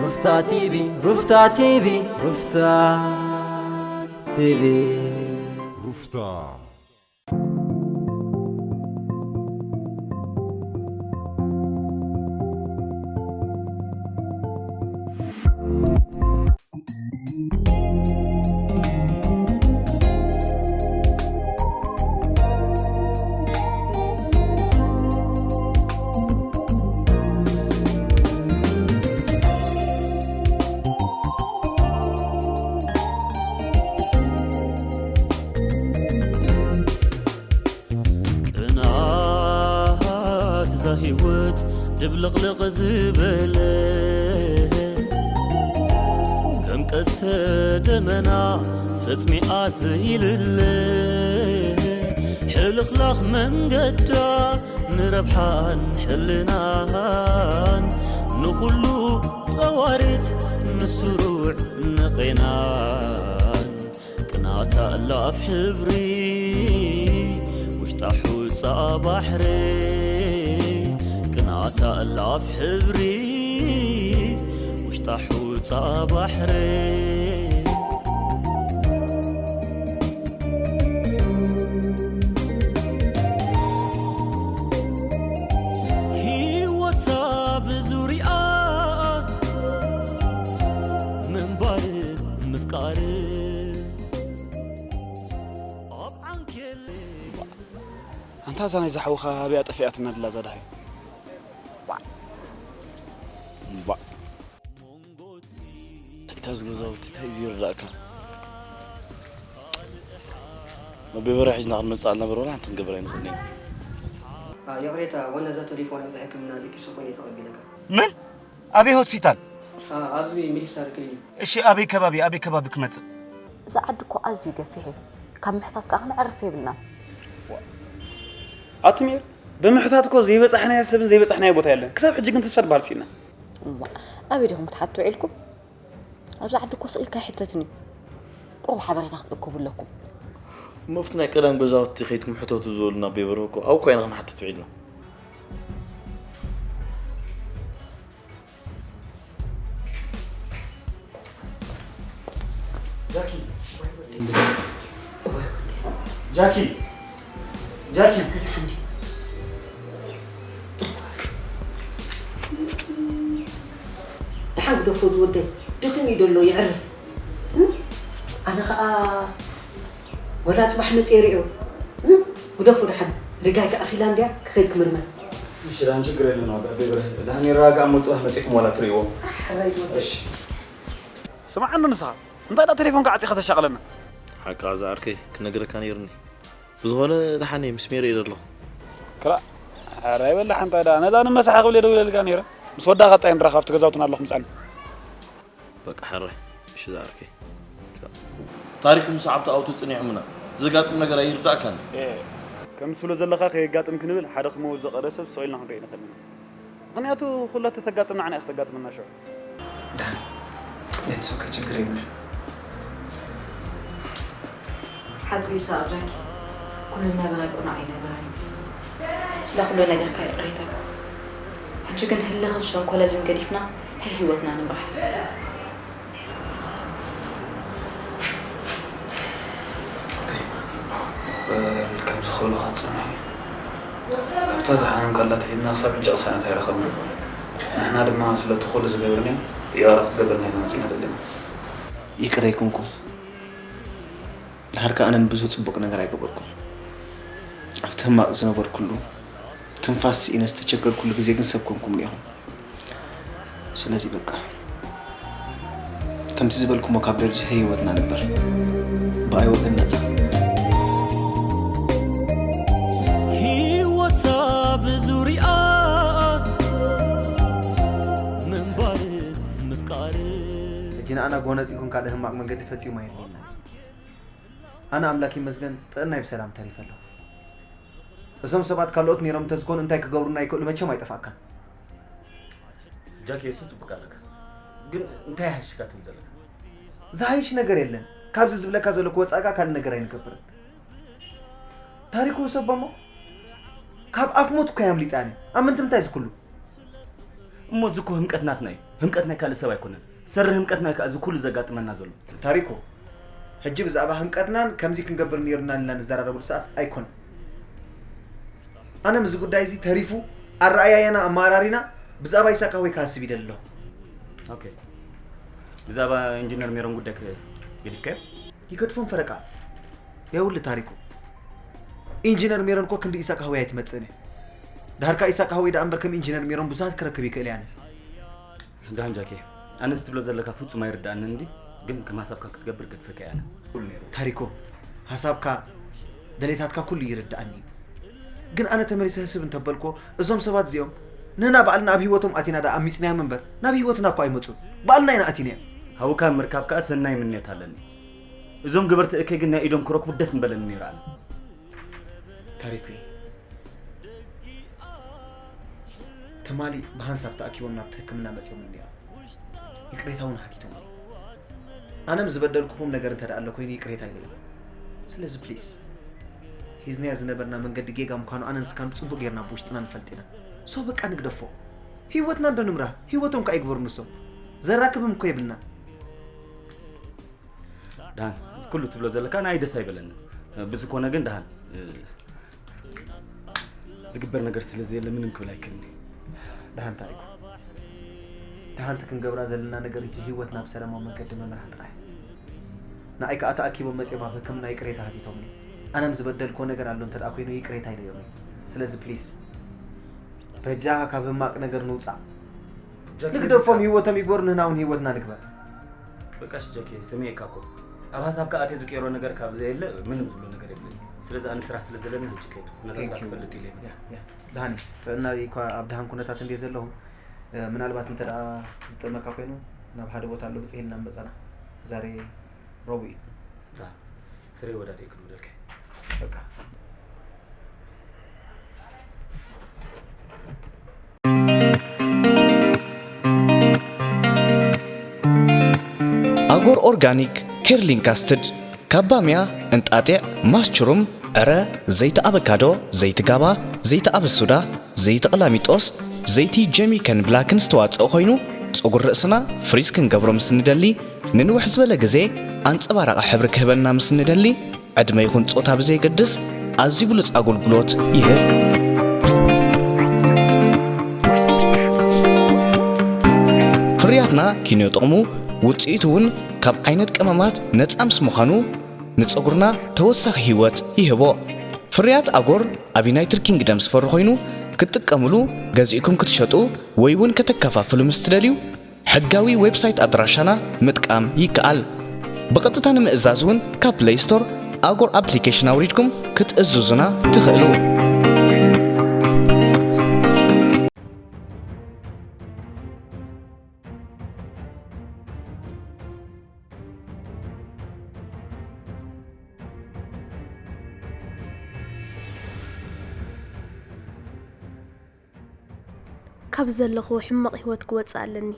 ሩፍታ ቲቪ፣ ሩፍታ ቲቪ፣ ሩፍታ ቲቪ። ሩፍታ። ቅንዓት እዛ ህይወት ድብልቕልቕ ዝበለ፣ ከም ቀስተ ደመና ፈጽሚኣ ዘይልለ፣ ሕልኽላኽ መንገዳ ንረብሓን ሕልናን፣ ንኹሉ ጸዋሪት ንስሩዕ ንቄናን። ቅናታ እላፍ ሕብሪ ውሽጣ ሑጻ ባሕሪ፣ ቅናታ እላፍ ሕብሪ ውሽጣ ሑጻ ባሕሪ። ህይወታ ብዙርያ ምንባር ምፍቃር ኣብ ዓንኬል። ኣንታ እዛ ናይ ዝሓውኻ ኣብያ ጠፊኣትና ድላ እዛ ደሃይ። እምባእ። እንታይ እዚ ገዛውቲ እንታይ እዩ ይርዳእካ? መቤበርያ ሒዝና ክንመጽእ ኣልነበረ፣ ወላ ሓንቲ ክንገብር ኣይንኽእልን ኢና። ይቕሬታ፣ ዋና እዛ ቴሌፎን ኣብዚ ሕክምና ደቂሱ ኮይኑ ተቐቢለካ። ምን? ኣበይ ሆስፒታል? ኣብዚ ሚሊሳር ክሊኒክ። እሺ፣ ኣበይ ከባቢ፣ ኣበይ ከባቢ ክመጽእ? እዚ ዓዲ እኮ ኣዝዩ ገፊሕ እዩ። ካብ ምሕታት ከኣ ክነዕርፍ የብልናን። ኣቲ ሜር፣ ብምሕታት እኮ ዘይበጻሕናዮ ሰብን ዘይበጻሕናዮ ቦታ የለን። ክሳብ ሕጂ ግን ተስፋ ዝበሃል ስኢንና። እዋ፣ ኣበይ ዲኹም ክትሓቱ ውዒልኩም? ኣብዚ ዓዲ እኮ ስቕ ኢልካ ኣይሕተትን እዩ። ቁሩብ ሓበሬታ ክትእክቡ ኣለኩም። እሞ ኣብቲ ናይ ቀደም ገዛውቲ ከይድኩም ሕተቱ ዝበሉና ኣቦይ በርሀ እኮ ኣብኡ እኮ ኢና ክንሓትት ውዒልና። ጃኪ። ጃኪ። ጃኪ። ደሓን ግደፎ ዝወደይ፣ ደኺሙ እዩ ዘሎ፣ የዕርፍ። ኣነ ኸኣ ወላ ጽባሕ መጽየ ርእዮ። እም? ግደፎ ደሓን። ርጋጋ ኣኺላ እንድያ ክኸይድ ክምርመር። እሺ፣ ደሓን ችግር የለን። ዋጋ ቤብረ ደሓን ይረጋጋ እሞ ጽባሕ መጺኹም ዋላ ትርእይዎ። ኣሕራይ ወደ። እሺ። ስምዓኒ ንስኻ። እንታይ ደኣ ቴሌፎንካ ዓጺኻ ተሻቕለና? ሓቃ ዝዓርከይ ክነግረካ ነይርኒ። ብዝኾነ ደሓን እየ ምስ ሜሪ እየ ዘለኹ። ክላ ሕራይ በላ ሓንታይ ደኣ ነዛ ንመሳሓ ክብል እየ ደዊለልካ ነይረ። ምስ ወዳኻ ጣይ ንራኸብ ኣብቲ ገዛውትና ኣለኹ ምጻኒ። በቃ ሕራይ። እሺ ዝዓርከይ። ታሪክ ምስ ዓብቲ ኣውቶ ጽኒሖምና። ዘጋጥም ነገር ኣይርዳእካን። ኤ፣ ከም ትብሎ ዘለኻ ከየጋጥም ክንብል ሓደ ክመውት ዝቐደ ሰብ ስቕ ኢልና ክንሪኦ ንኽእል ኢና። ምኽንያቱ ኩላ ተተጋጥም ንዓና ኢኻ ተጋጥመና ሽዑ። It's okay፣ ችግር የብልሽ። ሓቁ ይስሐቕ ጃኪ፣ ኩሉ ዝነበረ ቅኑዕ ኣይነበረን። ስለ ኩሉ ነገርካ ይቕሬታ። ሕጂ ግን ህልኽን ሸንኮለልን ገዲፍና ናይ ህይወትና ንምራሕ። በል፣ ከም ዝኽእሉኻ ጽንሑ። ካብታ ዝሓመምካላ ኣትሒዝና ክሳብ ሕጂ ቅሳነት ኣይረኸብናን። ንሕና ድማ ስለቲ ኩሉ ዝገበርናዮ ይቕረ ክትገብረልና ኢና መጺና ዘለና። ይቕረ ኣይኮንኩን። ድሓር ከኣ ኣነ ንብዙህ ጽቡቕ ነገር ኣይገበርኩን። ኣብቲ ሕማቕ ዝነበርኩሉ፣ ትንፋስ ስኢነ ዝተቸገርኩሉ ግዜ ግን ሰብ ኮንኩምኒ ኢኹም። ስለዚ በቃ፣ ከምቲ ዝበልኩሞ ካብ ደርጅ ህይወትና ንበር። ብኣይ ወገን ነጻ። ህይወታ ብዙርያ ምንባር ምፍቃር። ሕጂ ንኣና ጎነጽ ይኹን ካልእ ህማቕ መንገዲ ፈጺሙ ኣየድልየና። ኣነ ኣምላክ ይመስገን ጥዕናይ ብሰላም ተሪፈ ኣለኹ። እዞም ሰባት ካልኦት ነይሮም እንተዝኾኑ እንታይ ክገብሩና ይክእሉ መቸም ኣይጠፍኣካን። ጃኪ፣ እሱ ጽቡቅ ኣለካ። ግን እንታይ ይሓይሽካ ትብል ዘለካ? ዝሓይሽ ነገር የለን። ካብዚ ዝብለካ ዘለኩ ወጻእካ ካልእ ነገር ኣይንገብርን። ታሪኩ ውሰቦ እሞ ካብ ኣፍ ሞት እኮ ኣምሊጠ ኣነ። ኣብ ምንትምታይ እዚ ኩሉ? እሞ እዚ እኮ ህምቀት ናትና እዩ። ህምቀት ናይ ካልእ ሰብ ኣይኮነን። ሰሪ ህምቀትና እዩ ከኣ እዚ ኩሉ ዘጋጥመና ዘሎ። ታሪኩ፣ ሕጂ ብዛዕባ ህምቀትናን ከምዚ ክንገብር ነይሩና ኢልና ንዘራረበሉ ሰዓት ኣይኮነን። ኣነ ምስዚ ጉዳይ እዚ ተሪፉ ኣረኣያያና ኣመራሪና ብዛዕባ ይሳቅ ሃወይ ክሃስብ ይደሊ ኣለኹ። ኦኬ። ብዛዕባ ኢንጂነር ሜሮን ጉዳይ ከ ገዲፍካዮ? ይገድፎም ፈረቃ። የውል ታሪኩ። ኢንጂነር ሜሮን እኮ ክንዲ ኢሳቅ ሃወይ ኣይትመጽእን እያ። ዳርካ ኢሳቅ ሃወይ ደኣ እምበር ከም ኢንጂነር ሜሮን ብዙሃት ክረክብ ይክእል እያ። ደሃን ጃኬ፣ ኣነ እዚ ትብሎ ዘለካ ፍጹም ኣይርድኣንን እንዲ፣ ግን ከም ሃሳብካ ክትገብር ገድፈካ እየ ኣነ። ኩሉ ነይሩ። ታሪኮ፣ ሃሳብካ፣ ደሌታትካ ኩሉ ይርድኣኒ እዩ። ግን ኣነ ተመሊሰ ህስብ እንተበልኮ፣ እዞም ሰባት እዚኦም ንህና ባዕልና ኣብ ህይወቶም ኣቲና ደኣ ኣሚጽናዮም እምበር፣ ናብ ህይወትና እኮ ኣይመጹን። ባዕልና ኢና ኣቲናዮም። ሃውካ ምርካብ ከኣ ሰናይ ምንዮት ኣለኒ። እዞም ገበርቲ እከይ ግን ናይ ኢዶም ክረክቡ ደስ ምበለኒ ነይሩ ኣነ። ታሪኩ፣ ትማሊ ብሃንሳብ ተኣኪቦም ናብቲ ህክምና መጺኦም ነይሮም። ይቅሬታ እውን ሓቲቶም። ኣነ ምስ ዝበደልኩኹም ነገር እንተ ደኣ ኣሎ ኮይኑ ይቅሬታ ኢለዮም። ስለዚ ፕሊስ፣ ሒዝናዮ ዝነበርና መንገዲ ጌጋ ምዃኑ ኣነን ስካን ብጽቡቅ ጌርና ብውሽጥና ንፈልጥ ኢና። ሶ በቃ ንግደፎ። ህይወትና እንዶ ንምራህ፣ ህይወቶም ከኣ ይግበሩ ንሶም። ዘራክብም እኮ የብልና። ደሃን፣ ኩሉ ትብሎ ዘለካ ናይ ደስ ኣይበለንን። ብዝኮነ ግን ደሃን፣ ዝግበር ነገር ስለ ዘየለ ምንም ክብል ኣይክእልን። ደሃን ታሪኩ፣ ደሃንቲ ክንገብራ ዘለና ነገር እንጂ ህይወትና ብሰላማዊ መንገዲ ምምራሕ ጥራይ። ንኣይ ከኣ ተኣኪቦም መጺኦም ኣብ ህክምና ይቅሬታ ሓቲቶምኒ። ኣነም ዝበደልክዎ ነገር ኣሎ እንተ ደኣ ኮይኑ ይቅሬታ ኢለዮም። ስለዚ ፕሊስ፣ በጃኻ ካብ ህማቅ ነገር ንውጻእ። ጃኪ፣ ንግደፎም፣ በቃ። ህይወቶም ይግበሩ፣ ንህና እውን ህይወትና ንግበር። በቃ እሺ ጃኪ፣ ሰሚዐካ እኮ። ኣብ ሃሳብካ ኣትየ ዝቅየሮ ነገር ካብ ዘየለ ምንም ዝብሎ ነገር የብለይ። ስለዚ ኣነ ስራሕ ስለ ዘለኒ ሕጂ ከይድ። ኩነታትካ ቴንክ ዩ። ክፈልጥ ኢለ ይመጽእ። ያ፣ ያ። ደሃኒ፣ ጥዕና እኳ ኣብ ደሃን ኩነታት እንድየ ዘለኹ፣ እ፣ ምናልባት እንተ ደኣ ዝጠመካ ኮይኑ ናብ ሓደ ቦታ ኣሎ ብጽሕ ኢልና ምመጻና። ዛሬ ረቡዕ እዩ። ዳ፣ ስሬ ወዳደይ ክድውለልካ። በቃ። ኣጎር ኦርጋኒክ ኬርሊን ካስትድ ካብ ባምያ፣ እንጣጢዕ፣ ማስችሩም፣ ዕረ፣ ዘይቲ ኣበካዶ፣ ዘይቲ ጋባ፣ ዘይቲ ኣበሱዳ፣ ዘይቲ ቀላሚጦስ፣ ዘይቲ ጀሚከን ብላክን ዝተዋጽኦ ኮይኑ፣ ጸጉሪ ርእስና ፍሪዝ ክንገብሮ ምስ እንደሊ፣ ንንውሕ ዝበለ ግዜ ኣንጸባራቒ ሕብሪ ክህበና ምስ እንደሊ፣ ዕድመ ይኹን ጾታ ብዘየገድስ ኣዝዩ ብሉጽ ኣገልግሎት ይህብ። ፍርያትና ኪንዮ ጥቕሙ፣ ውጽኢቱ እውን ካብ ዓይነት ቀመማት ነጻ ምስ ምዃኑ፣ ንጸጉርና ተወሳኺ ህይወት ይህቦ። ፍርያት ኣጎር ኣብ ዩናይትድ ኪንግደም ዝፈሪ ኮይኑ፣ ክትጥቀምሉ፣ ገዚእኩም ክትሸጡ ወይ እውን ከተከፋፍሉ ምስ ትደልዩ፣ ሕጋዊ ዌብሳይት ኣድራሻና ምጥቃም ይከኣል። ብቐጥታ ንምእዛዝ እውን ካብ ፕለይ ስቶር ኣጎር ኣፕሊኬሽን ኣውሪድኩም ክትእዝዙና ትኽእሉ። ካብ ዘለኹዎ ሕማቕ ህይወት ክወጽእ ኣለኒ።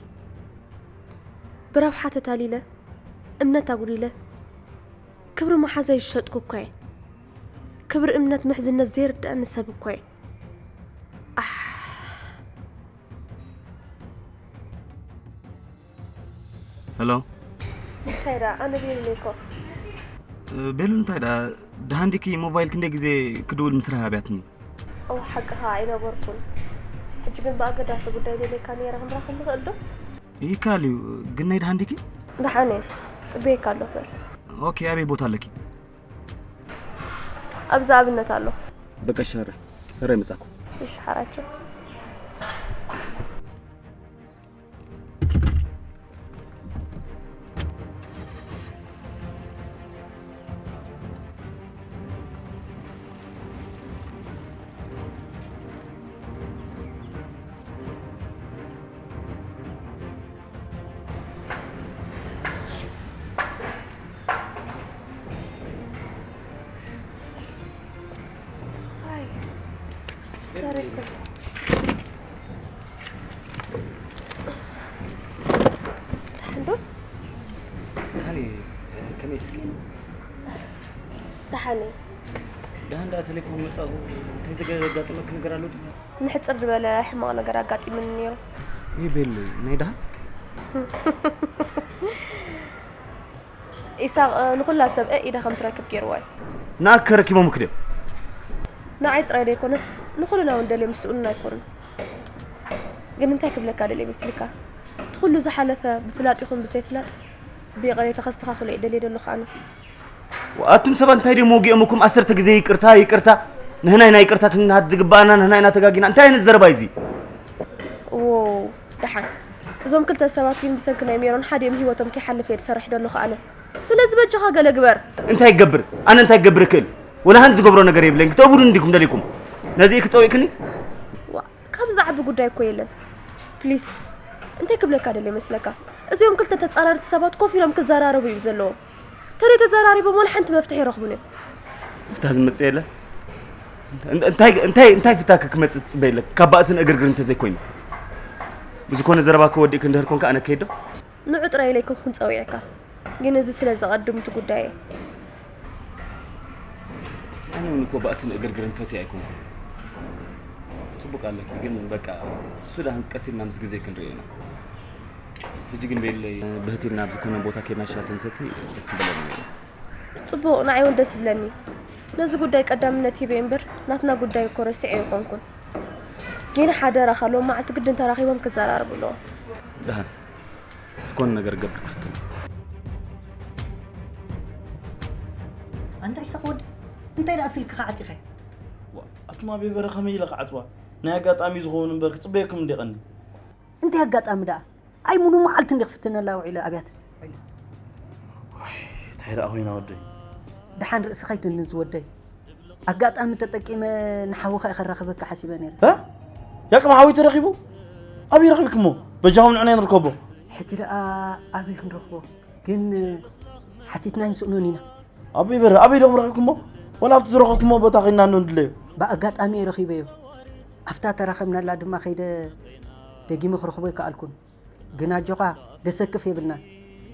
ብረብሓ ተታሊለ፣ እምነት ኣጉዲለ፣ ክብሪ መሓዛይ ዝሸጥኩ እኳ እየ። ክብሪ፣ እምነት፣ ምሕዝነት ዘይርድኣኒ ሰብ እኳ እየ። ኣሕ። ሄሎ። እንታይ ደኣ? ኣነ ቤሉ ነኝ እኮ። እ፣ ቤሉ እንታይ ደኣ? ደሃን ዲኪ ሞባይል ክንደይ ግዜ ክድውል ምስ ረሃብያትኒ? ኦ፣ ሓቅኻ ኣይነበርኩን። ሕጂ ግን ብኣገዳሲ ጉዳይ ደልየካ ነይረ፣ ክንራኸብ ንኽእል ዶ? ይከኣል እዩ፣ ግን ናይ ደሃን ዲኪ? ደሓን እየ፣ ጽበየካ ኣለኹ በል። ኦኬ፣ ኣበይ ቦታ ኣለኪ? ኣብዛ ኣብነት ኣለኹ። በቃ እሺ፣ ሕራይ፣ ሕራይ መጻኩ። እሺ፣ ሓራቸው። ሃይ። ታሪኩ። ደሓን ዶ? ደሓን እየ። ከመይ እስኪ? ደሓን እየ። ደሓን ደኣ ቴሌፎን መጻኹ፣ እንታይ ዘጋጠመኪ ነገር ኣሎ ድዩ? ንሕጽር ዝበለ ሕማቕ ነገር ኣጋጢሙኒ ነይሩ። ይቤለይ ናይ ደሃ ኢሳቕ ንኹላ ሰብ ኢዳ ከም ትረክብ ገይርዋ እዩ። ንኣከ ረኪቦም ክድዮም ንዓይ ጥራይ ዘይኮነስ ንኹልና እውን ደልዮም ዝስእኑና ኣይኮኑን። ግን እንታይ ክብለካ ደልየ መስልካ? እቲ ኩሉ ዝሓለፈ ብፍላጥ ይኹን ብዘይፍላጥ ብይቕሬታ ከስተኻኽሎ እየ ደልየ ዘለኹ ኣነ። ኣቱም ሰባት እንታይ ድዮም ወጊኦምኩም ዓሰርተ ግዜ ይቅርታ ይቅርታ ንህናይ ናይ ይቅርታ ክንሃት ዝግባኣና ንህናይ ናተጋጊና እንታይ ዓይነት ዘረባ እዚ ዎ ደሓን እዞም ክልተ ሰባት ግን ብሰንኪ ናይ ሜሮን ሓደ እዮም ህይወቶም ከይሓልፍ እየ ዝፈርሕ ዘለኹ ኣነ። ስለዚ በጃኻ ገለ ግበር። እንታይ ይገብር ኣነ እንታይ ይገብር ክእል ወላ ሓንቲ ዝገብሮ ነገር የብለኝ ክተእቡዱ እንዲኩም ደሊኩም ነዚ ክፀዊእክኒ ዋ ካብዛ ዓቢ ጉዳይ እኮ የለን። ፕሊስ እንታይ ክብለካ ደለ ይመስለካ? እዚኦም ክልተ ተጻራርቲ ሰባት ኮፍ ኢሎም ክዘራረቡ እዩ ዘለዎም። ተደይ ተዘራሪቦም ወላ ሓንቲ መፍትሒ ይረኽቡን እዮም። ፍታ ዝመጽእ የለ እንታይ እንታይ እንታይ ፍታ ክመጽእ ትጽበ የለ ካብ ባእስን እግርግር እንተ ዘይኮይኑ ብዝኮነ ዘረባ ከወዲእክ እንድህር ኮንካ ኣነ ከይዶ ንዑ ጥራይ ኢለይኮንኩን ጸዊዐካ፣ ግን እዚ ስለ ዘቐድም እቲ ጉዳይ እየ። ኣነ እውን እኮ ባእስን እግርግርን ፈትየ ኣይኮንኩን። ጽቡቅ ኣለኪ ግን በቃ እሱ ዳህን ቀስ ኢልና ምስ ግዜ ክንርኢ ኢና። ሕጂ ግን ቤለይ ብህቲልና ኣብ ዝኾነ ቦታ ኬድና ሻሂ ተንሰቲ ደስ ምበለኒ ነይሩ። ጽቡቕ፣ ንዓይ እውን ደስ ይብለኒ። ነዚ ጉዳይ ቀዳምነት ሂበ እምበር ናትና ጉዳይ እኮ ረሲዐ ኣይኮንኩን። ግን ሓደራኻ ሎም መዓልቲ ግድን ተራኺቦም ክዘራረቡ ኣለዎም። ደሃን ዝኾነ ነገር ገብር ክፍትን ኣንታ ይሳቕ ወዲ እንታይ ደኣ ስልክኻ ዓጺኸ ኣቱማ ቤበረ ከመይ ኢለ ክዓፅዋ ናይ ኣጋጣሚ ዝኸውን እምበር ክፅበየኩም እንደ ቀኒ እንታይ ኣጋጣሚ ደኣ ኣይ ሙሉ መዓልቲ እንዲ ክፍትነላ ውዒለ ኣብያት እንታይ ደኣ ኮይና ወደይ ደሓን ርእስኻ ይትንዝ ወደይ ኣጋጣሚ ተጠቂመ ንሓውኻ እየ ከራኽበካ ሓሲበ ነይረ ያቅም ሓወይ ተረኺቡ ኣበይ ረኺብክሞ በጃኹም ንዕና ንርከቦ ሕጂ ደኣ ኣበይ ክንረኽቦ ግን ሓቲትና ንስእኖን ኢና ኣበይ በረ ኣበይ ዶም ረኺብክሞ ወላ ኣብቲ ዝረኸብክሞ ቦታ ኸይና እንዶ ንድለዮ ብኣጋጣሚ እየ ረኺበዮ ኣብታ ተራኸብናላ ድማ ከይደ ደጊመ ክረኽቦ ይከኣልኩን ግን ኣጆኻ ደሰክፍ የብልናን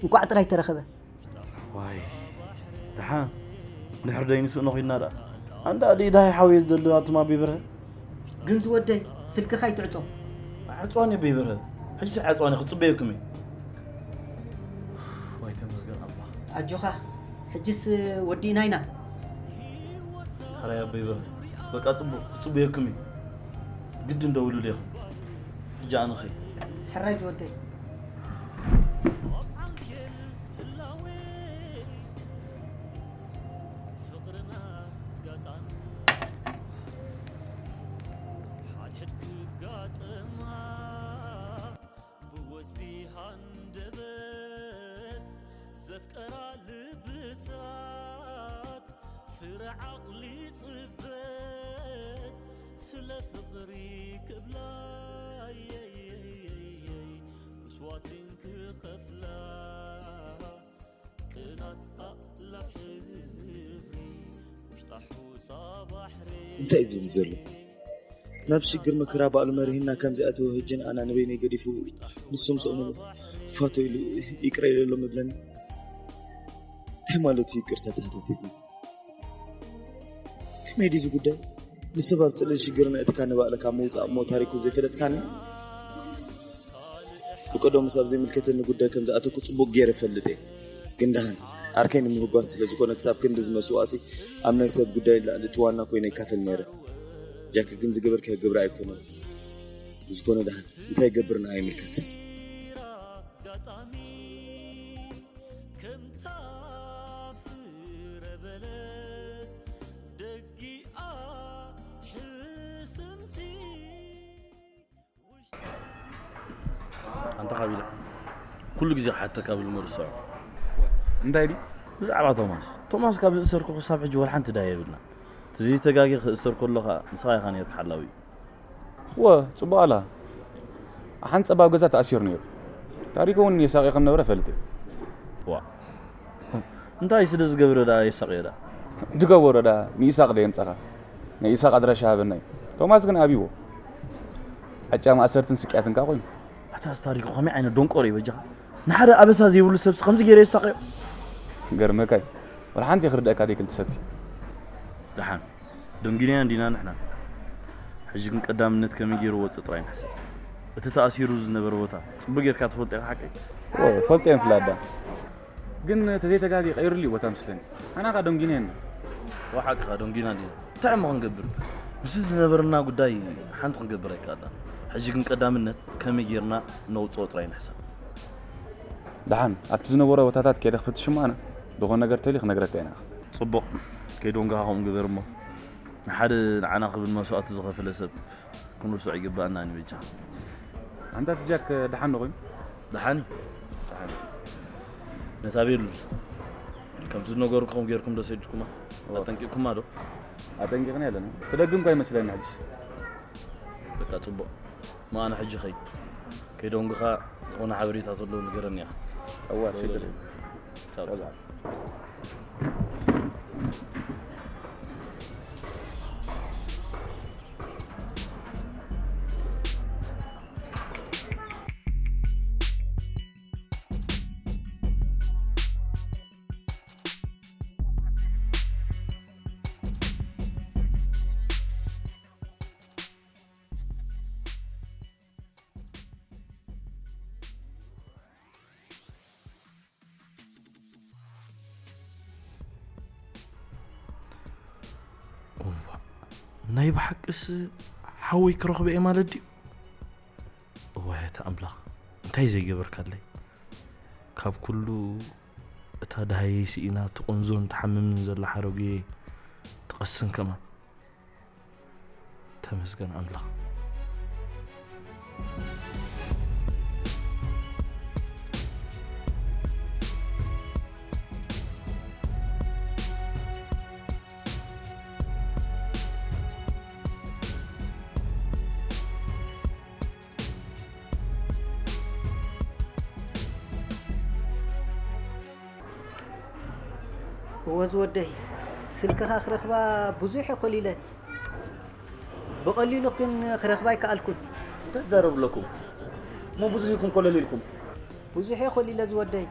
እንቋዕ ጥራይ ተረኸበ ዋይ ደሓ ድሕር ደይንስእኖ ኺድና ደኣ ኣንዳ ኣደይ ደሃይ ሓወየ ዝደሊ ኣቱም ኣበይ በርሀ ግን ዝወደይ ስልክኻ ይትዕጾ ኣዕጽዋን የበይ በርሀ ሕጂ ስዕ ኣዕጽዋን ክጽበየኩም እየ ዋይ ተመስገን ኣባ ኣጆኻ ሕጅስ ወዲእና ኢና ሓራይ ኣበይ በርሀ በቃ ጽቡቕ ክጽበየኩም እየ ግድን ደውሉለይ ኢኹም ሕጂ ኣነ ኸይ ሕራይ ዝወደይ ዘፍቀራ ልብታት ፍረ ዓቕሊ ጽበት ስለ ፍቕሪ ክብላ መስዋዕትን ክኸፍላ ቅናት ኣእላፍ ሕብሪ ውሽጣ ሑሳ ባሕሪ እንታይ ዝብል ዘሎ ናብ ሽግር መከራ ባዕሉ መሪህና ከም ዝኣተወ ህጂ ንኣና ንበይነይ ገዲፉ ንሶም ስእኑ ፋቶ ኢሉ ይቅረ ኢለሎም ይብለኒ እንታይ ማለት እዩ ይቅርታ ተሓታቲትኒ ከመይ ድዩ እዚ ጉዳይ ንሰብ ኣብ ፅልእን ሽግርን ኣእትካ ንባዕልካ ምውፃእ እሞ ታሪኩ ዘይፈለጥካኒ ብቀደሙስ ኣብ ዘይምልከተኒ ጉዳይ ከም ዝኣተኩ ጽቡቅ ገይረ እፈልጥ እየ። ግን ደሓን ዓርከይ ንምህጓስ ስለ ዝኾነ ክሳብ ክንድዚ መስዋእቲ ኣብ ናይ ሰብ ጉዳይ ንላዕሊ እቲ ዋና ኮይነ ይካፈል ነይረ። ጃኪ ግን ዝገበርካዮ ግብሪ ኣይኮነን። ብዝኾነ ደሓን እንታይ ይገብር ንዓይ ይምልከት። ኣንታ ካቢላ ኩሉ ግዜ ክሓተካ ብልመድ ዝሰዖ እንታይ ድዩ ብዛዕባ ቶማስ ቶማስ ካብ ዝእሰር ክሳብ ሕጂ ወላ ሓንቲ ዳይ የብልና እቲ ዘይተጋግየ ክእሰር ከሎ ከኣ ንስኻ ኢኻ ነርካ ሓላዊ ወ ጽቡቕ ኣላ ኣሓን ጸባብ ገዛ ተኣሲሩ ነይሩ ታሪኩ እውን የሳቒ ከም ነበረ ፈልጥ እየ ዋ እንታይ ስለ ዝገብረ ደኣ የሳቕዮ ደኣ ዝገበሮ ደኣ ንኢሳቕ ዶ የምጻኻ ናይ ኢሳቕ ኣድራሻ ሃበናይ ቶማስ ግን ኣብይዎ ዓጫ ማእሰርትን ስቅያትን ከኣ ኮይኑ ኣታ እዚ ታሪኩ ከመይ ዓይነት ደንቆሮ እዩ በጃኻ ንሓደ ኣበሳ ዘይብሉ ሰብሲ ከምዚ ገይረ የሳቕዮ ገርመካይ ወላ ሓንቲ ክርደኣካ ደይ ክልተ ሰብቲ ደሓን ደንጊናዮ እንዲና ንሕና ሕጂ ግን ቀዳምነት ከመይ ገይሩ ወጽእ ጥራይ ንሕሰብ እቲ ተኣሲሩ ዝነበረ ቦታ ጽቡቅ ጌርካ ትፈልጦ ኢኻ ሓቀይ? ፈልጦ እዮም ፍላዳ። ግን ተዘይተጋጊ ቀይሩሉ እዩ ቦታ መስለኒ። ኣና ካ ደንጊነ የና። ወሓቅኻ ደንጊና እንዲና። እንታይ እሞ ክንገብር? ምስ ዝነበረና ጉዳይ ሓንቲ ክንገብር ኣይከኣልናን። ሕጂ ግን ቀዳምነት ከመይ ጌርና ነውፅኦ ጥራይ ንሕሰብ። ደሓን ኣብቲ ዝነበሮ ቦታታት ከይደ ክፍትሽ እሞ ኣነ ዝኾነ ነገር ተልዩ ክነግረካ ኢና። ፅቡቕ ከይዶንጋኻ ከምኡ ግበር እሞ ንሓደ ንዓና ክብል መስዋእቲ ዝኸፈለ ሰብ ክንርስዖ ይግባኣና ንበጃ። ኣንታ ትጃክ ደሓን ዶ ኮይኑ? ደሓን እዩ። ደሓን እዩ። ነታ ቤሉ ከምቲ ዝነገርኩም ጌርኩም ዶ ሰዲድኩማ? ኣጠንቂቕኩማ ዶ? ኣጠንቂቕና ኣለና። ትደግም እኳ ይመስለኒ ሕጂ። በቃ ጽቡቕ። ማኣነ ሕጂ ኸይድ። ከይደንጉኻ ዝኾነ ሓበሬታ ተሎ ንገረኒ ኢኻ። እዋ ሽግር የለን። ቻው። ሰላም። ናይ ብሓቅስ ሓወይ ክረኽቦ እየ ማለት ድዩ? እዋይ ኣታ ኣምላኽ እንታይ ዘይገበርካለይ። ካብ ኩሉ እታ ደሃየይ ስኢና ትቕንዞን ትሓምምን ዘላ ሓረጉየ ትቐስን ከማን። ተመስገን ኣምላኽ። እወ ዝወደይ፣ ስልክኻ ክረኽባ ብዙሕ እየ ኮሊለ። ብቐሊሉ ግን ክረኽባ ኣይከኣልኩን። እንታይ ትዛረቡ ኣለኩም? እሞ ብዙሕ ኢልኩም ኮለል ኢልኩም። ብዙሕ እየ ኮሊለ ዝወደይ።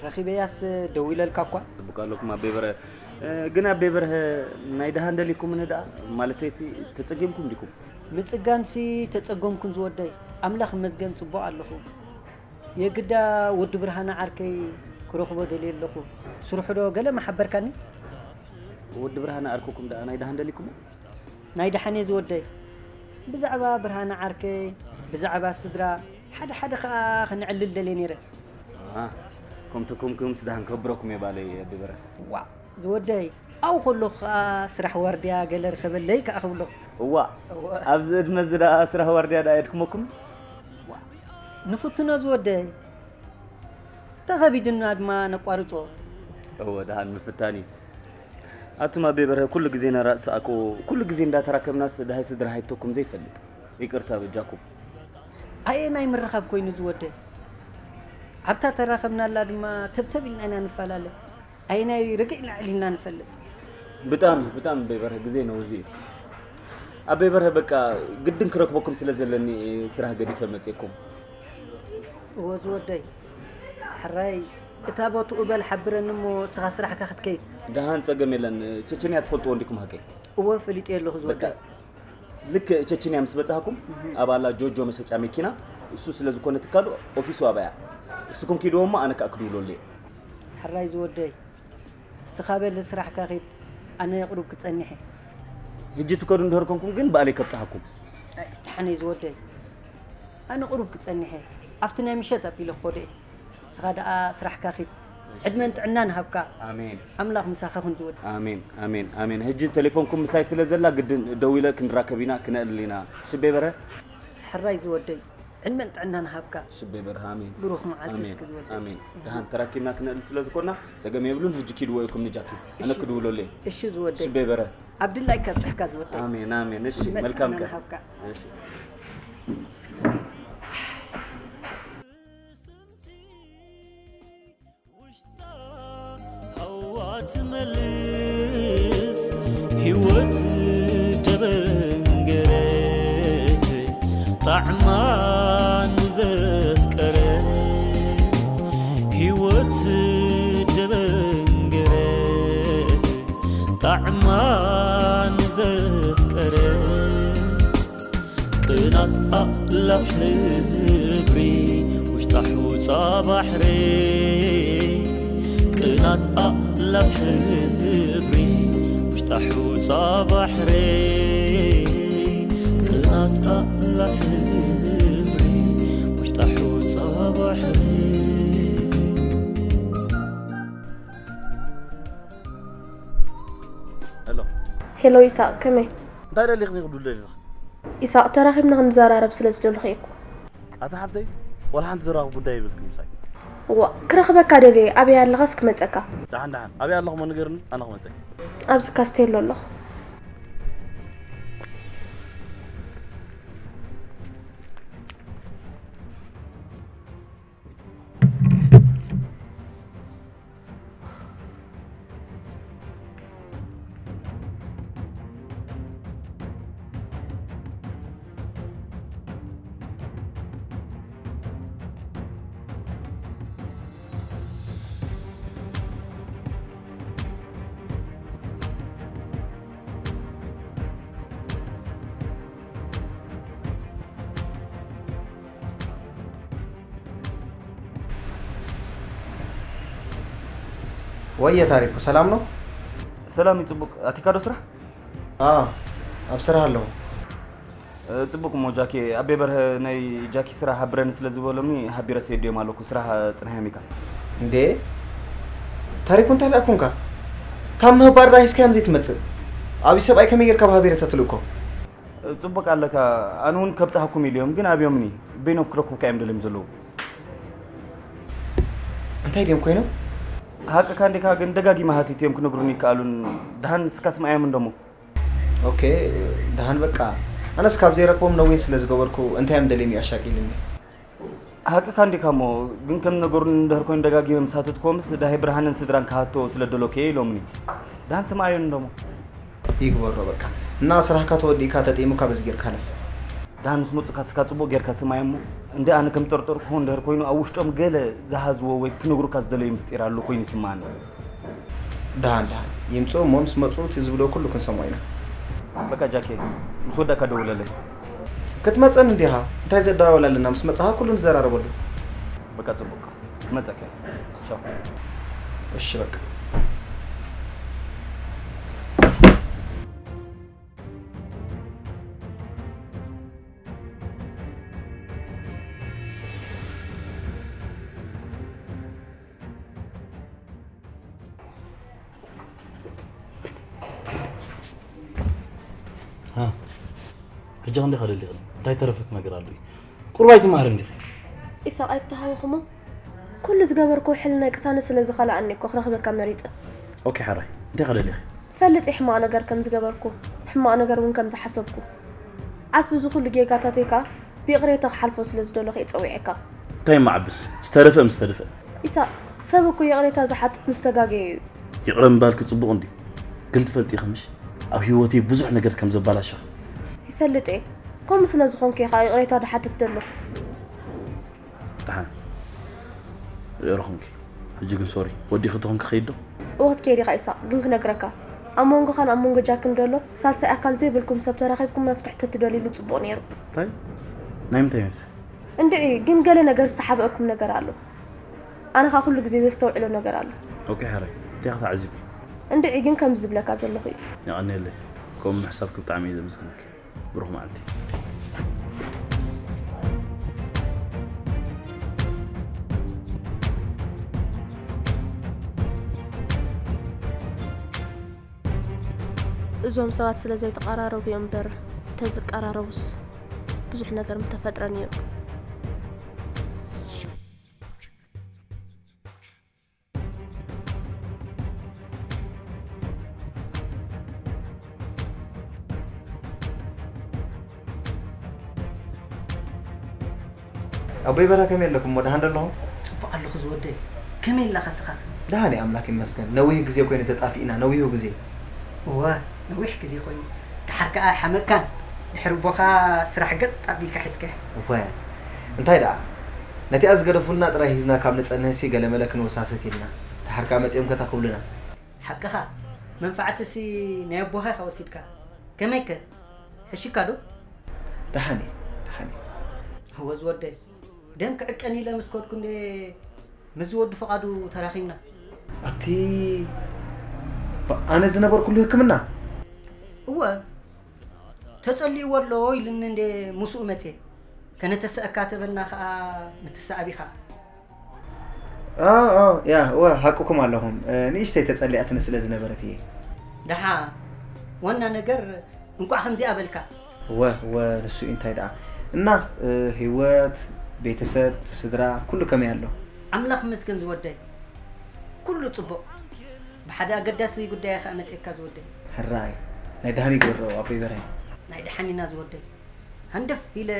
ረኺበያስ ደዊለልካ እኳ። ጽቡቅ ኣለኩም ኣበይ በርሀ። እ፣ ግን ኣበይ በርሀ ናይ ደሃን ደሊኩምኒ ደኣ? ማለተይሲ ተጸጊምኩም ዲኩም? ምጽጋምሲ ተጸገምኩን ዝወደይ። ኣምላኽ ይመስገን ጽቡቕ ኣለኹ። የግዳ ወዲ ብርሃነ ዓርከይ ክረኽቦ ደልየ ኣለኹ። ስርሑ ዶ ገለ ምሓበርካኒ? ወዲ ብርሃነ ዓርኩኩም ደኣ ናይ ደሃን ደሊኩሞ? ናይ ደሓን እየ ዝወደይ። ብዛዕባ ብርሃነ ዓርከይ፣ ብዛዕባ ስድራ፣ ሓደ ሓደ ኸኣ ከነዕልል ደልየ ነይረ። ኣሃ፣ ከምቲ ኮምኩም ምስ ደሃን ከብረኩም እየ ባለይ ኣዲ በርሀ። ዋእ ዝወደይ፣ ኣብኡ ከለኹ ኸኣ ስራሕ ዋርድያ ገለ ርኸበለይ ከኣ ክብሎ። እዋእ፣ ኣብዚ ዕድመ እዚ ደኣ ስራሕ ዋርድያ ደኣ የድክመኩም? ንፍትኖ ዝወደይ፣ ተኸቢድና ድማ ነቋርጾ። እወ ደሓን ምፍታን እዩ። ኣቱም ኣቤ በርሀ ኩሉ ግዜ ነራእስ ኣኮ ኩሉ ግዜ እንዳተራከብናስ ደሃይ ስድራ ሃይቶኩም ዘይፈልጥ። ይቅርታ በጃኩም። ኣየናይ ምርኻብ ኮይኑ ዝወደይ? ኣብታ ተራኸብናላ ድማ ተብተብ ኢልና ኢና ንፈላለ። ኣየናይ ርግእ ኢልና ኣዕሊልና ንፈልጥ። ብጣዕሚ ብጣዕሚ ኣቤ በርሀ ግዜ ነዊሑ እዩ። ኣቤ በርሀ በቃ ግድን ክረክበኩም ስለ ዘለኒ ስራሕ ገዲፈ መፅየኩም። እወ ዝወደይ፣ ሕራይ እታ ቦትኡ በል ሓብረኒ እሞ እስኻ ስራሕካ ክትከይድ። ደሃን ጸገም የለን። ቸቸንያ ትፈልጥዎ እንዲኩም ሃቀይ? እወ ፈሊጠዮ ኣለኹ ዝወደይ። ልክዕ ቸቸንያ ምስ በጻህኩም ኣብ ኣላ ጆጆ መሸጫ መኪና እሱ ስለ ዝኾነ ትካሉ ኦፊሱ ኣብኣ እያ። እስኩም ኪድዎ እሞ ኣነ ከኣ ክድውለሉ እየ። ሕራይ ዝወደይ እስኻ በል ስራሕካ ኺድ ኣነ ቁሩብ ክጸንሕ እየ። ህጂ ትከዱ እንድህር ኮንኩም ግን ባዕለይ ከብጽሓኩም። ደሓነይ ዝወደይ ኣነ ቁሩብ ክጸንሕ እየ። ኣብቲ ናይ ምሸት ኣቢለ ክኸዶ እየ። ንስኻ ደኣ ስራሕካ ኺድ ዕድመን ጥዕናን ሃብካ። ኣሜን። ኣምላኽ ምሳኻ ኩን ዝወድ። ኣሜን ኣሜን ኣሜን። ሕጂ ቴሌፎንኩም ምሳይ ስለ ዘላ ግድን ደዊለ ክንራከብ ኢና ክነእል ኢና። ሽቤ በረ። ሕራይ ዝወደይ ዕድመን ጥዕናን ሃብካ። ሽቤ በረ ኣሜን። ብሩኽ መዓልቲ ኣሜን እስኪ ዝወደይ። ኣሜን። ደሃን ተራኪብና ክነእል ስለ ዝኾንና ጸገም የብሉን። ሕጂ ኪድዎ ኢኩም ንጃኪ። ኣነ እሺ። ክድውለሉ እየ። እሺ ዝወደይ። ሽቤ በረ። ኣብ ድላይካ ኣብጽሕካ ዝወደይ። ኣሜን ኣሜን። እሺ ዕድመን መልካም ጥዕናን ቀን። ሃብካ። እሺ። ሃዋ ትመልስ ህይወት ደበንገረ ጣዕማ ንዘፍቀረ ህይወት ደበንገረ ጣዕማ ንዘፍቀረ ቅናት ኣእላፍ ሕብሪ ውሽጣ ሑጻ ባሕሪ። ቅናት ኣእላፍ ሕብሪ ውሽጣ ሑጻ ባሕሪ። ቅናት ኣእላፍ ሕብሪ ውሽጣ ሑጻ ባሕሪ። ሄሎ። ሄሎ ይስሐቅ፣ ከመይ? እንታይ ደሊኽኒ ክብሉ ደሊኻ? ይስሐቅ፣ ተራኺብና ክንዘራረብ ስለ ዝደለኹ እየ እኮ። ኣታ ሓፍተይ፣ ዋላ ሓንቲ ዘራኽብ ጉዳይ ይብልኪ ምሳይ። እዋ፣ ክረኽበካ ደልየ፣ ኣበይ ኣለኻስ ክመጸካ? ደሓን ደሓን፣ ኣበይ ኣለኹ እሞ ንገርኒ፣ ኣነ ክመጸኪ። ኣብዚ ካስቴሎ ኣለኹ። ወየ ታሪኩ፣ ሰላም ነው? ሰላም እዩ፣ ጽቡቅ። ኣቲካ ዶ ስራሕ? አ፣ ኣብ ስራሕ ኣለኹ። እ፣ ጽቡቅ እሞ ጃኪ፣ ኣቤ በርሀ ናይ ጃኪ ስራሕ ሃብረኒ ስለ ዝበሎምኒ ሃቢረ ሰዲዮም ኣለኩ። ስራሕ ጽንሕ ኢካ። እንዴ ታሪኩ፣ እንታይ ደኣ ኮንካ? ካብ ምህባር ደኣ ሒዝካዮም ዘይትመጽእ? ኣብይ ሰብኣይ ከመይ ጌርካ ብሃቢረ ተትልእኮ? ጽቡቅ ኣለካ፣ ኣነ እውን ከብጽሓኩም ኢልዮም፣ ግን ኣብዮምኒ፣ በይኖም ክረክቡካ እዮም ደልዮም ዘለዉ። እንታይ ድዮም ኮይኖም? ሃቅካ እንዲካ፣ ግን ደጋጊመ ሃቲት እዮም ክነግሩኒ ይከኣሉን። ደሃን ንስካ ስምዓዮም እንደሞ። ኦኬ፣ ደሃን በቃ። ኣነስ ካብ ዘይረክቦም ነዊሕ ስለ ዝገበርኩ እንታይ እዮም ደልዮም እዩ ኣሻቂልኒ። ሃቅካ እንዲካ እሞ፣ ግን ከም ነገሩን እንድሕር ኮይኑ ደጋጊመ ምስ ሃተትክዎምስ፣ ዳሃይ ብርሃንን ስድራን ክሃቶ ስለ ደለኩ እየ ኢሎምኒ። ደሃን ስምዓዮም እንደሞ። ይግበሮ በቃ። እና ስራሕካ ተወዲእካ ተጠይሙካ በዚ ጌርካ ለፍ። ደሃን ምስ መጹካ ስካ ጽቡቅ ጌርካ ስምዓዮም እሞ፣ እንዲ ኣነ ከም ጠርጠርኩ እንድሕር ኮይኑ ኣብ ውሽጦም ገለ ዝሃዝዎ ወይ ክነግሩካ ዝደለዩ ምስጢር ኣሎ ኮይኑ ይስምዓኒ። ደሃን ደሃን ይምጽኡ እሞ ምስ መጹ እቲ ዝብሎ ኩሉ ክንሰምዖ ኢና። በቃ ጃኬ፣ ምስ ወዳእካ ደውለለይ። ክትመጸኒ እንዲኻ? እንታይ ዘደዋወል ኣለና? ምስ መጻኻ ኩሉ ንዘራረበሉ። በቃ ጽቡቅ፣ ክመጸካ እየ። ቻው። እሺ በቃ። ሃ፣ ሕጂ ክንደይ ከደሊኽኒ? እንታይ ተረፈክ ነገር ኣሎ እዩ? ቁሩብ ኣይትመሃርን ዲኺ? ኢሳቕ ኣይተሃወኽሞ። ኩሉ ዝገበርክዎ ሕልናይ ቅሳነት ስለ ዝኸልኣኒ እኮ ክረኽበካ መሪጸ። ኦኬ ሓራይ፣ እንታይ ከደሊኺ? ፈልጥ እየ ሕማቕ ነገር ከም ዝገበርኩ፣ ሕማቕ ነገር እውን ከም ዝሓሰብኩ። ዓስቢ እዚ ኩሉ ጌጋታተይ ከኣ ብይቕሬታ ክሓልፎ ስለ ዝደለኹ እየ ጸዊዐካ። እንታይ እሞ ዓብስ? ዝተረፈ ምስ ተደፍአ። ኢሳቕ፣ ሰብ እኮ ይቕሬታ ዝሓትት ምስ ተጋገየ እዩ። ይቕረ ምባልኪ ጽቡቕ እንድዩ፣ ግን ትፈልጢ ኢኺ ምሽ ኣብ ህይወተይ ብዙሕ ነገር ከም ዘባላሸኺ። ይፈልጥ እየ። ከምኡ ስለ ዝኾንኩ እየ ከኣ ይቕሬታ ዝሓትት ዘለኹ። ደሓን ርእየ ረኹምኪ። ሕጂ ግን ሶሪ፣ ወዲኺ ተኾንኪ ከይድ ዶ? እወ ክትከይድ ኢኻ ኢሳቕ፣ ግን ክነግረካ፣ ኣብ መንጎኻን ኣብ መንጎ ጃክን ዘሎ ሳልሳይ ኣካል ዘይብልኩም ሰብ ተራኺብኩም መፍትሒ ተትደልይሉ ጽቡቕ ነይሩ። እንታይ? ናይ ምንታይ መፍትሒ? እንድዒ ግን ገለ ነገር ዝተሓብአኩም ነገር ኣሎ። ኣነ ኸኣ ኩሉ ግዜ ዘስተውዕሎ ነገር ኣሎ። ኦኬ ሓራይ፣ እንታይ ኢኺ ተዓዚብኪ? እንድዒ ግን ከምዚ ዝብለካ ዘለኹ እዩ። የቐንየለይ። ከምኡ ምሕሳብኪ ብጣዕሚ እየ ዘመስግነኪ። ብሩኽ መዓልቲ። እዞም ሰባት ስለ ዘይተቐራረቡ እዮም እምበር፣ እንተዝቀራረቡስ ብዙሕ ነገር ምተፈጥረ ነይሩ። ኣቦይ በራ ከመይ ኣለኩም? እሞ ደሓን ዶ ኣለኹም? ጽቡቕ ኣለኹ ዝወደይ። ከመይ ኣለኻ ስኻ? ደሓን እየ ኣምላኽ ይመስገን። ነዊህ ግዜ ኮይኑ ተጣፊእና፣ ነዊሁ ግዜ። እወ፣ ነዊሕ ግዜ ኮይኑ። ደሓር ከኣ ሓመካን ድሕሪ ቦኻ ስራሕ ገጥ ኣቢልካ ሒዝካ። እወ፣ እንታይ ደኣ፣ ነቲኣ ዝገደፉልና ጥራይ ሒዝና ካብ ንጸንህሲ ገለመለ ክንወሳስክ ኢልና። ደሓር ከኣ መጺኦም ከታ ክብሉና። ሓቅኻ፣ መንፋዕትሲ ናይ ኣቦኻ ኢኻ ወሲድካ። ከመይከ? ሕሺካ ዶ? ደሓን እየ። እወ ዝወደይ፣ ደም ክዕቀን ኢለ ምስ ከድኩ እንደ ምስ ዝወዱ ፍቓዱ ተራኺብና። ኣብቲ ብ-፣ ኣነ ዝነበርኩሉ ሕክምና? እወ፣ ተጸሊእዎ ኣሎ ኢሉኒ እንደ ምስኡ መጽየ። ከነተሰእካ ተበልና ኸኣ ምትሰኣብ ኢኻ። ኦ፣ ኦ፣ ያ፣ እወ፣ ሓቅኩም ኣለኹም። እ፣ ንእሽተይ ተጸሊኣትኒ ስለ ዝነበረት እየ። ደሓ፣ ዋና ነገር እንቋዕ ከምዚኣ በልካ። እወ፣ እወ፣ ንሱ እዩ እንታይ ደኣ። እና፣ እ፣ ህይወት፣ ቤተሰብ፣ ስድራ፣ ኩሉ ከመይ ኣሎ? ኣምላኽ ይመስገን ዝወደይ። ኩሉ ጽቡቕ። ብሓደ ኣገዳሲ ጉዳይ ከኣ መጺእካ ዝወደይ። ሕራይ፣ ናይ ደሃን ይግበሮ ኣቦይ በርሀ። ናይ ደሓን ኢና ዝወደይ። ሃንደፍ ኢለ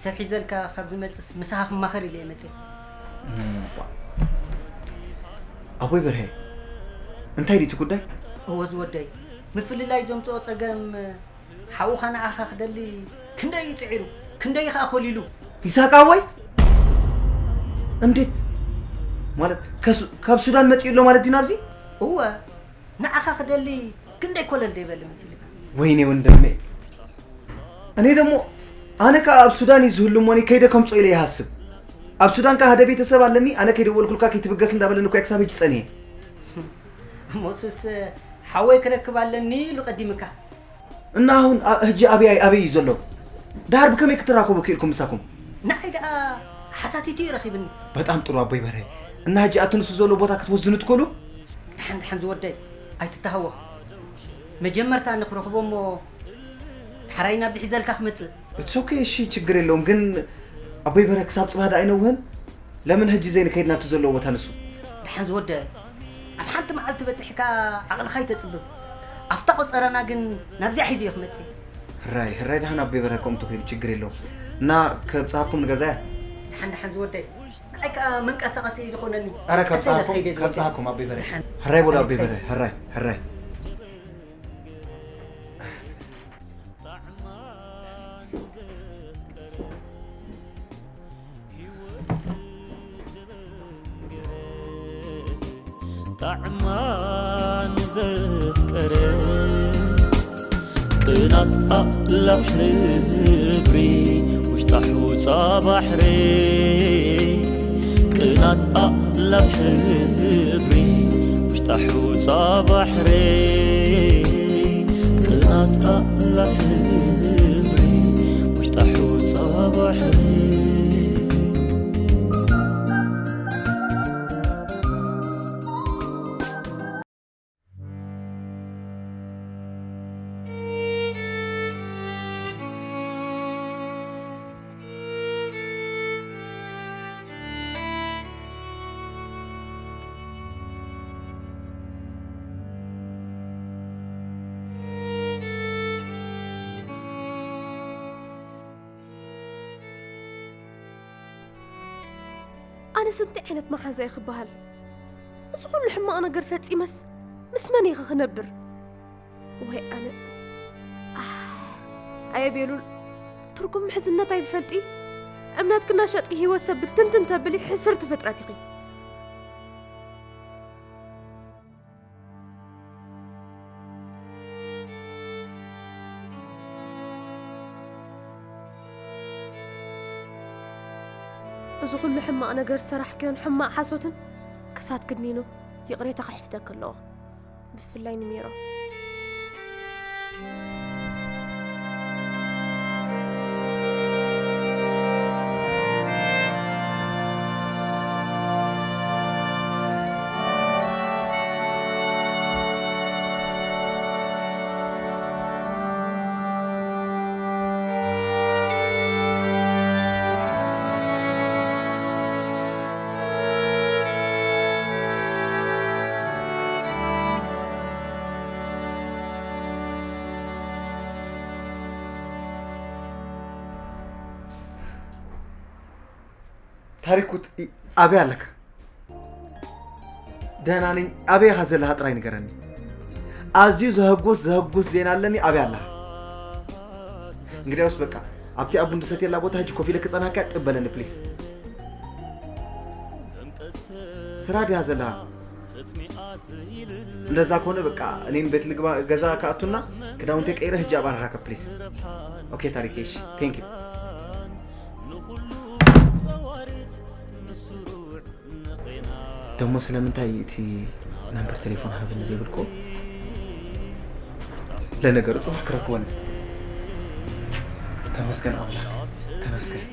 ሰብ ሒዘልካ ካብ ዝመጽስ ምሳኻ ክማኸር ኢለ እየ መጺእ። እም፣ ኣቦይ በርሀ፣ እንታይ ድዩ እቲ ጉዳይ? እወ ዝወደይ፣ ምፍልላይ ዘምጽኦ ጸገም ሓውኻ ንዓኻ ክደሊ ክንደይ እዩ ጽዒሩ፣ ክንደይ ከኣ ኮሊሉ። ይስሐቅ ኣቦይ? እንዴት? ማለት ከሱ-፣ ካብ ሱዳን መጺኡ ኣሎ ማለት ድዩ ናብዚ? እወ፣ ንዓኻ ክደሊ ክንደይ ኮለል ደይበለ መሲልካ። ወይኔ ወንድሜ፣ እኔ ደግሞ ኣነ ከኣ ኣብ ሱዳን እዩ ዝህሉ እሞኒ ከይደ ከምጾ ኢለ ይሃስብ። ኣብ ሱዳን ከኣ ሓደ ቤተሰብ ኣለኒ፣ ኣነ ከይደወልኩልካ ከይትብገስ እንዳበለኒ እኮ ክሳብ ሕጂ ጸኒየ። እሞ እሱስ ሓወይ ክረክብ ኣለኒ ኢሉ ቀዲምካ። እና ኣሁን ኣ-፣ ሕጂ ኣበይ፣ ኣበይ እዩ ዘሎ? ደሓር ብከመይ ክትራኸቡ ክኢልኩም ምሳኩም? ንዓይ ደኣ ሓታቲቱ እዩ ረኺብኒ። በጣም ጥሩ ኣቦይ በርሀ። እና ሕጂ ኣብቲ ንሱ ዘሎ ቦታ ክትወስድኒ ትኽእሉ? ደሓን ደሓን ዝወደይ፣ ኣይትተሃወኽ። መጀመርታ ንኽረኽቦ እሞ፣ ዳሕራይ ናብዚ ሒዘልካ ክመጽእ። It's okay፣ እሺ፣ ችግር የለውም። ግን ኣቦይ በርሀ ክሳብ ጽባሕ ደኣ ኣይነውህን? ለምን ሕጂ ዘይንከይድ ናብቲ ዘለዎ ቦታ ንሱ? ደሓን ዝወደይ፣ ኣብ ሓንቲ መዓልቲ በጺሕካ ዓቕልኻ ኣይተጽብብ። ኣብታ ቆጸራና ግን ናብዚኣ ሒዘዮ ክመጽእ። ሕራይ፣ ሕራይ፣ ደሓን ኣቦይ በርሀ ከምኡ ተኾይኑ ችግር የለውም። እና ከብጽሓኩም ንገዛያ? ደሓን ደሓን ዝወደይ፣ ንዓይ ከኣ መንቀሳቐሲ እዩ ዝኾነኒ። ኣረ፣ ቀስ ኢለ ካብጽሓኩም፣ ክኸይድ እየ ዝወደይ። ካብጽሓኩም ኣቦይ በርሀ። ደሓን። ሕራይ በሉ ኣቦይ በርሀ፣ ሕራይ፣ ሕራይ። ጣዕማ ንዘፍቀረ ቅናት ኣላ ሕብሪ ውሽጣ ሑጻ ባሕሪ። ቅናት ኣላ ሕብሪ ውሽጣ ሑጻ ባሕሪ። ቅናት ኣላ ሕብሪ ውሽጣ ሑጻ ባሕሪ። ኣነስ እንታይ ዓይነት መሓዛ እየ ክበሃል? እዚ ኩሉ ሕማቕ ነገር ፈጺመስ ምስ መን እየ ክነብር? ወይ ኣነ። ኣሕ፣ ኣየ ቤሉል፣ ትርጉም ምሕዝነት ኣይትፈልጢ? እምነትኪ እናሸጥኪ ህይወት ሰብ ብትንትን ተብሊ ሕስርቲ ፍጥረት ኢኺ። እዚ ኩሉ ሕማቕ ነገር ዝሰራሕክዮን ሕማቕ ሓሶትን ክሳድ ክድኒኑ ይቕሬታ ከሕትተኪ ኣለዎ። ብፍላይ ንሜሮ። ታሪኩ፣ ት-፣ ይ-፣ ኣበይ ኣለካ? ደህና ነኝ። ኣበይ ኢኻ ዘለኻ ጥራይ ንገረኒ። ኣዝዩ ዘህጉስ፣ ዘህጉስ ዜና ኣለኒ። ኣበይ ኣለኻ? እንግዲያውስ በቃ፣ ኣብቲ ኣቡ እንድሰትየላ ቦታ ሕጂ ኮፍ ኢለ ክጸንሓካ ጥብ በለኒ ፕሊስ። ስራ ድያ ዘለኻ? እንደዛ ከሆነ በቃ፣ እኔም ቤት ልግባ፣ ገዛ ክኣቱና፣ ክዳውንቴ ቀይረ ሕጂ ኣብኣ ንራከብ ፕሊስ። ኦኬ ታሪኬ፣ እሺ። ቴንክ ዩ። ደሞ ስለምንታይ እቲ ነምበር ቴሌፎን ሃብኒ ዘይብልኩ? ለነገሩ ጽባሕ ክረክቦን። ተመስገን ኣምላክ፣ ተመስገን።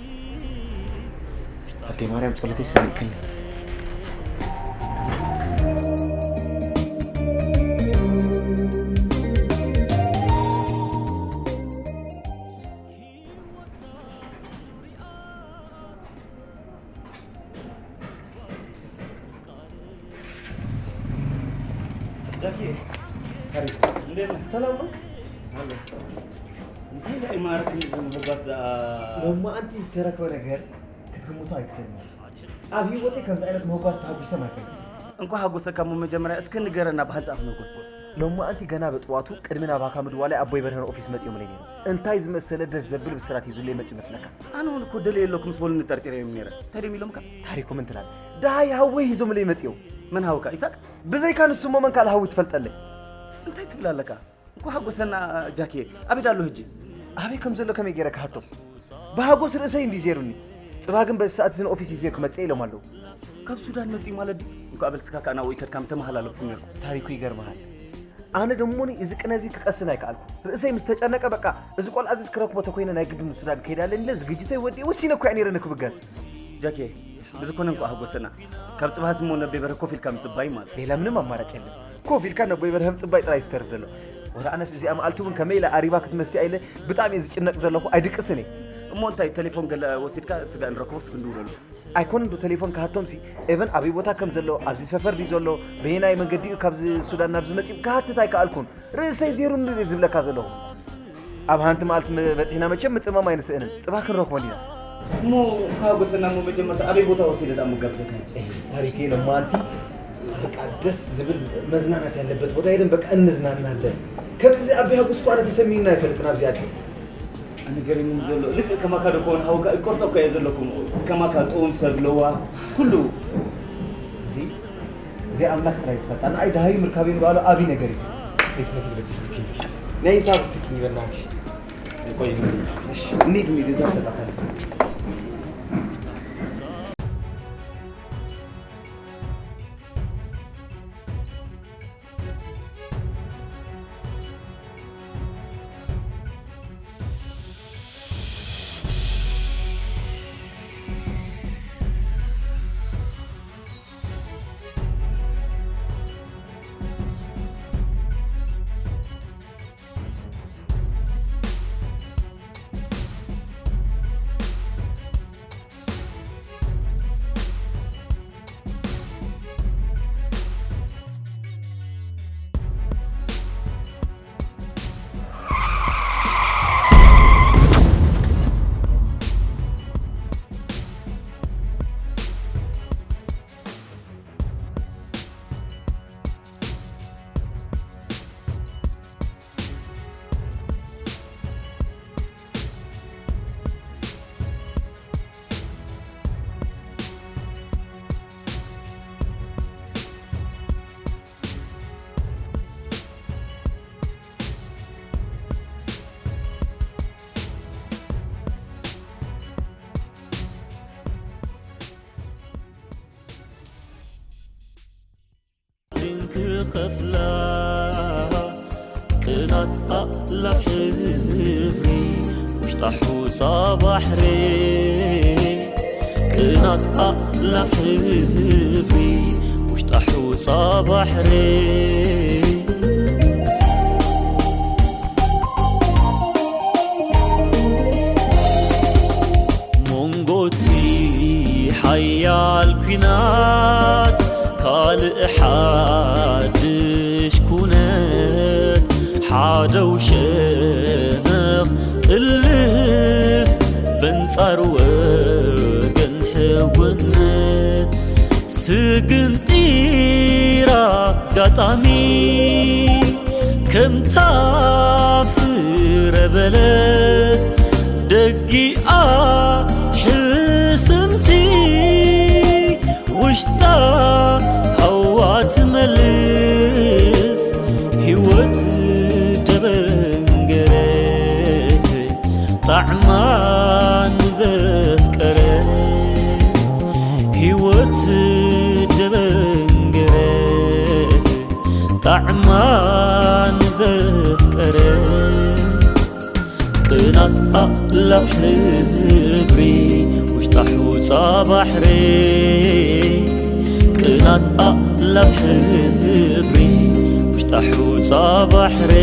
ኣደይ ማርያም ጸሎተይ ሰሚዕክኒ። ጃኪ፣ ታሪክ፣ እንዴት ነህ? ሰላም ነው? አለ። እንታይ ላይ ማረክ እንደዚህ መጓዝ፣ አ- ሎማዓንቲ ዝተረክበ ነገር ክትግምቶ ኣይትኽእልን። ኣብ ህይወተይ ከምዚ ዓይነት መጓዝ ተሃጉሰም ኣይፈልጥን። እንኳ ሃጎሰካ እሞ መጀመርያ እስከ ንገረና ብሓንጻእ መጓዝ። ሎማዓንቲ ገና በጥዋቱ ቅድሚ ናባካ ምድዋላይ ኣቦይ በርሀን ኦፊስ መጺኦምለይ ነይሮም። እንታይ ዝመሰለ ደስ ዘብል ብስራት ሒዙለይ መጺኡ መስለካ? ኣነ እውን እኮ ደለየ ኣለኩም ምስ በሉኒ ጠርጢረ እዮም ነይረ። እንታይ ድዮም ኢሎምካ? ታሪኩም እንትላል። ደሃይ ሃወይ ሒዞምለይ መጺኦም። መን ሃውካ? ኢሳቅ? ብዘይካ ንሱ እሞ መን ካልእ ሃዊ ትፈልጠለይ? እንታይ ትብል ኣለካ? እንኳ ሓጎሰና ጃኪ። ኣበይ ዳሎ ህጂ? ኣበይ ከም ዘሎ ከመይ ገይረ ክሓቶ? ብሃጎስ ርእሰይ እንዲ ዜሩኒ። ጽባህ ግን በዚ ሰዓት እዚ ንኦፊስ ይዜ ክመጽእ ኢሎም ኣለዉ። ካብ ሱዳን መጺኡ ማለት ድዩ? እንኳ በልስካ ከኣ ናብኡ ይከድካ ምተመሃላለፍኩም ነርኩም። ታሪኩ ይገርምሃል። ኣነ ደሞኒ እዚ ቅነ እዚ ክቀስን ኣይከኣልኩ። ርእሰይ ምስ ተጨነቀ በቃ እዚ ቆልዓ እዚ ክረክቦ ተኮይነ ናይ ግድን ሱዳን ከይድ ኣለኒ ኢለ ዝግጅተይ ወዲኤ ወሲነ እኮ እየ ነይረ ንክብገስ። ጃኪ፣ ብዝኮነ እንኳ ሓጎሰና። ካብ ጽባህስ እሞ ነቤ በርሀ ኮፍ ኢልካ ምጽባይ ማለት። ሌላ ምንም ኣማራጭ የለን። ኮፍ ኢልካ ነቦይ በርሀ ምጽባይ ጥራይ ዝተርፍ ዘሎ። ወረ ኣነስ እዚኣ መዓልቲ እውን ከመይ ኢለ ኣሪባ ክትመሲኣ ኢለ ብጣዕሚ እየ ዝጭነቅ ዘለኹ፣ ኣይድቅስን እየ። እሞ እንታይ ቴሌፎን ገለ ወሲድካ ስጋ ንረክቦስ ክንድውለሉ? ኣይኮን ዶ ቴሌፎን ክሃቶም ሲ ኤቨን ኣበይ ቦታ ከም ዘሎ፣ ኣብዚ ሰፈር ድዩ ዘሎ፣ በየናይ መንገዲ እዩ ካብዚ ሱዳን ናብዚ መጺኡ ክሃትት ኣይከኣልኩን። ርእሰይ ዜሩኒ ድየ ዝብለካ ዘለኹ። ኣብ ሃንቲ መዓልቲ መ- በጺሕና መቸም ምጽማም ኣይንስእንን። ጽባህ ክንረኽቦ እንዲና። እሞ ሓጎሰና እሞ መጀመርታ ኣበይ ቦታ ወሲደ ደኣ ምጋብዘካ ሕጂ? ኤህ፣ ታሪከይ ሎማዓንቲ በቃ ደስ ዝብል መዝናናት ያለበት ቦታ ሄደን በቃ እንዝናናለን። ከምዚ ኣቢ ሃጎስ እኮ ኣነ ተሰሚና ኣይፈልጥን ኣብዚ ኣትዩ። ኣነ ገሪሙኒ ዘሎ ልክዕ ከማካ ዶ ከውን ሓውካ ይቆርጾ እኮ እየ ዘለኩም። ከማካ ጥኡም ሰብ ለዋ ኩሉ። እንዲ እዚ ኣምላክ ጥራይ ዝፈልጣ። ንኣይ ደሃዩ ምርካበይ ምባሉ ኣቢ ነገር እዩ። ቤት ነግድ በጃ ናይ ሂሳብ ስጭኝ በናትሽ። ቆይ እሺ፣ እንሂድ እንሂድ እዛ ሰጣታለሁ። ክኸፍላ ቅናት ኣላፍ ሕብሪ ውሽጣ ሑጻ ባሕሪ። ቅናት ኣላፍ ሕብሪ ውሽጣ ሑጻ ባሕሪ። ሞንጎቲ ሓያል ኲናት ካልእ ሓድሽ ኩነት ሓደው ሸነኽ ቅልስ በንጻር ወገን ሕውነት ስግንጢር ኣጋጣሚ ከምታ ፍረ በለስ ደጊኣ ሕስምቲ ውሽጣ ሃዋ ትመልስ ህይወት ደበንገረ ጣዕማ ንዘፍቀረ ህይወት ደበ ጣዕማ ንዘፍቀረ ቅናት ኣእላፍ ሕብሪ ውሽጣ ሑጻ ባሕሪ። ቅናት ኣእላፍ ሕብሪ ውሽጣ ሑጻ ባሕሪ።